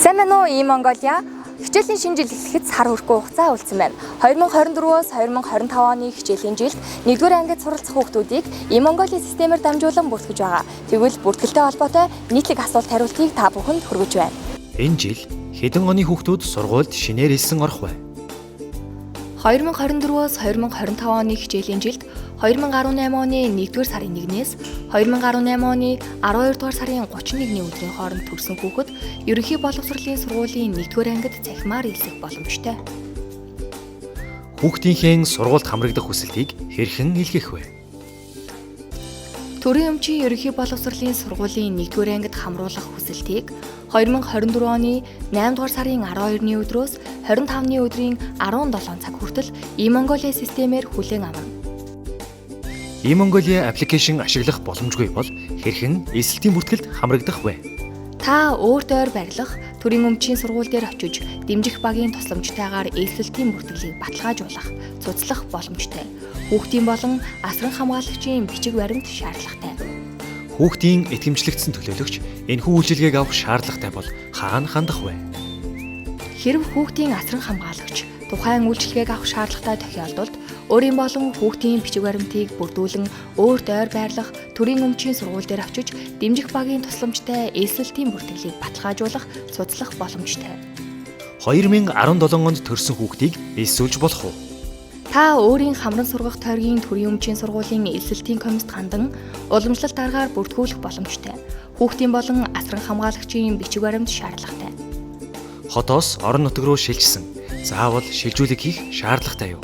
Сайн байна уу, ийм Монголиа? Хичээлийн шинэ жил эхлэхэд сар хүрэхгүй хугацаа үлдсэн байна. 2024-өөс 2025 оны хичээлийн жилд 1-р ангид суралцах хүүхдүүдийг ийм Монголын системээр дамжуулан бүртгэж байгаа. Тэгвэл бүртгэлтэй холбоотой нийтлэг асуулт хариултыг та бүхэнд хүргэж байна. Энэ жил хэдэн оны хүүхдүүд сургуульд шинээр элсэн орох вэ? 2024-өөс 2025 оны хичээлийн жилд 2018 оны 1-р сарын 1-ээс 2018 оны 12-р сарын 31-ний өдрийн хооронд төрсэн хүүхэд ерөнхий боловсролын сургуулийн 1-р ангид цахимаар элсэх боломжтой. Хүүхдийнхээ сургуульд хамрагдах хүсэлтийг хэрхэн илгээх вэ? Төрийн өмчийн ерөнхий боловсролын сургуулийн 1-р ангид хамруулах хүсэлтийг 2024 оны 8-р сарын 12-ны өдрөөс 25-ны өдрийн 17 цаг хүртэл E-Mongolia системээр хүлээн авна. E-Mongolia аппликейшн ашиглах боломжгүй бол хэрхэн элсэлтийн бүртгэлд хамрагдах вэ? Та өөрт ойр байрлах төрийн өмчийн сургууль дээр очиж дэмжих багийн тусламжтайгаар элсэлтийн бүртгэлийг баталгаажуулах, цуцлах боломжтой. Хүүхдийн болон асран хамгаалагчийн бичиг баримт шаардлагатай. Хүүхдийн итгэмжлэгдсэн төлөөлөгч энэхүү үйлчилгээг авах шаардлагатай бол хаана хандах вэ? Хэрв хүүхдийн асран хамгаалагч тухайн үйлчилгээг авах шаардлагатай тохиолдолд өөрийн болон хүүхдийн бичиг баримтыг бүрдүүлэн өөрт ойр байрлах төрийн өмчийн сургууль дээр очиж дэмжих багийн тусламжтай элсэлтийн бүртгэлийг баталгаажуулах, цуцлах боломжтой. 2017 онд төрсэн хүүхдийг элсүүлж болох уу? Та өөрийн хамран сургах тойргийн төрийн өмчийн сургуулийн элсэлтийн комист хандан уламжлалт аргаар бүртгүүлэх боломжтой. Хүүхдийн болон асран хамгаалагчийн бичиг баримт шаардлагатай. Хотоос орон нутаг руу шилжсэн. Заавал шилжүүлэг хийх шаардлагатай юу?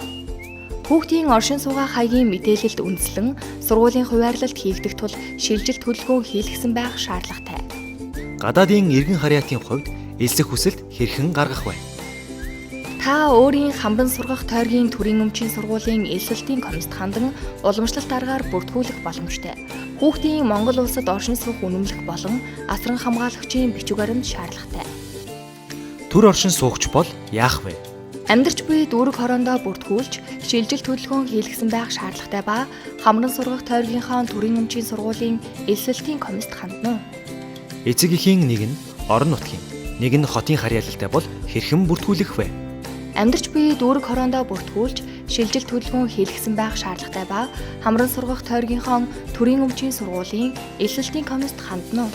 Хүүхдийн оршин суугаа хаягийн мэдээлэлд үндэслэн сургуулийн хуваарлалт хийгдэх тул шилжилт хөдөлгөөн хийлгэсэн байх шаардлагатай. Гадаадын эргэн харьяатын хувьд элсэх хүсэлт хэрхэн гаргах вэ? Та өөрийн хамран сургах тойргийн төрийн өмчийн сургуулийн элсэлтийн комист хандан уламжлалт аргаар бүртгүүлэх боломжтой. Хүүхдийн Монгол улсад оршин суух үнэмлэх болон асран хамгаалагчийн бичиг баримт шаардлагатай. Төр оршин суугч бол яах вэ? Амьдарч буй дүүрэг хороондоо бүртгүүлж, шилжилт хөдөлгөөн хийлгэсэн байх шаардлагатай ба хамран сургах тойргийнхоо төрийн өмчийн сургуулийн элсэлтийн комист хандна. Эцэг эхийн нэг нь орон нутгийн, нэг нь хотын харьяалалтай бол хэрхэн бүртгүүлэх вэ? Амьдарч буй дүүрэг хороондоо бүртгүүлж, шилжилт хөдөлгөөн хийлгэсэн байх шаардлагатай ба хамран сургах тойргийнхоо төрийн өмчийн сургуулийн элсэлтийн комист хандна.